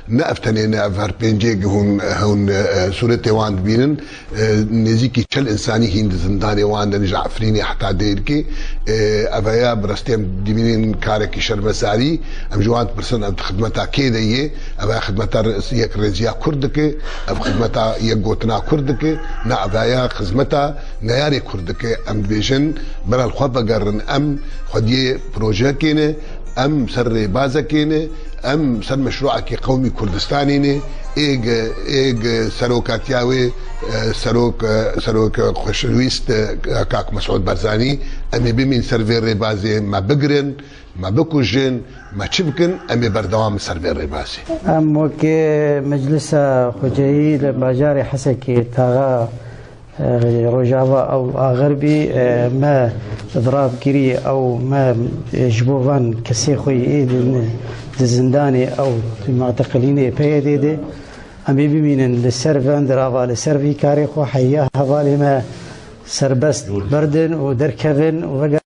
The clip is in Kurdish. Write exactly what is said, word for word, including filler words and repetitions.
Ne ev tenê ne ev her pêncê hûn, hûn, e, sûretê wan dibînin. E, nêzîkî çil însanî hîn di zindanê wan de ne ji Efrînê heta Dêrikê. E, eveya bi rastî em dibînin karekî şermesarî. Em ji wan dipirsin, ev di xidmeta kê de yê? Eveya xidmeta re-, yek rêziya Kurd dike, ev xidmeta yek gotina Kurd dike. Na, eveya xizmeta neyarê Kurd dike. Em dibêjin, bera li xwe vegerin, em xwediyê projekê ne, em ser rêbazekê ne, em ser meşruekî qewmî Kurdistanê ne. Êg, êg serokatiya wê, e, serok, e, serok xweşwîst, e, kak Mesûd Barzanî, em ê bimîn ser vê rêbazê, me bigirin, me bikujin, me çi bikin, em ê berdewam ser vê rêbazê. Em wekî Meclisa Xweceyî li bajarê Hesekê taxa, e, Rojava ew a Xerbî, e, me dirab kirî ew me, e, ji bo van kesê xwe yê ê di, di zindanê ew muteqilînê P Y D'ê de em ê bimînin li ser van dirava, li ser vî karê xwe heya hevalê me serbest berdin û derkevin û veger